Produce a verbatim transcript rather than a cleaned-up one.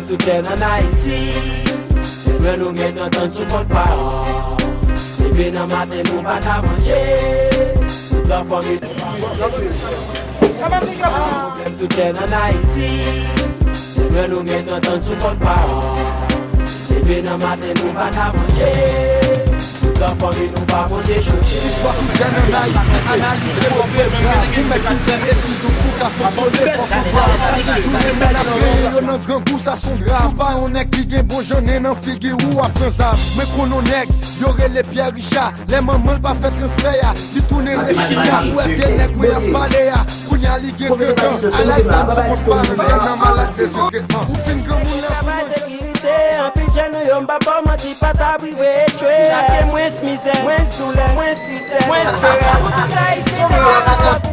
Tout lè n ann Ayiti, lè nou gentan tann sou kont paran. Leve nan maten nou pa ka manje. Tout lè fanmi Pwoblèm tout lè n ann Ayiti, lè nou gentan tann sou kont paran. Leve nan maten nou pa ka manje. Tout lè fanmi nou pa manje chodyè. Istwa koudèn ann Ayiti, analize pòtogra. Pou mèt koudèn etid ou pou ka fonksyone pòtogra. Pase jounen moun ap peye yo nan grangou, sa s on dram. Si w pa yon nèg ki gen bon jan nen nan figi w, w ap pran zam. Mwen konn yon nèg yo rele Pyè Richa. Lè manman l pa fè transfè a, li tounen rechita pou wè de nèg mwen ap pale a. Kounye a li gen trant an, al al zam sou kont paran, nèg nan malad bezwen tretman. Ou fin granmoun nan pou manje. Sekirite, anpil jèn nou yo, m pa ba w manti, pa t ap rive echwe. Si n ap gen mwens mizè, mwens doulè, mwens tristès, mwens deraj. Ayisyen pa ka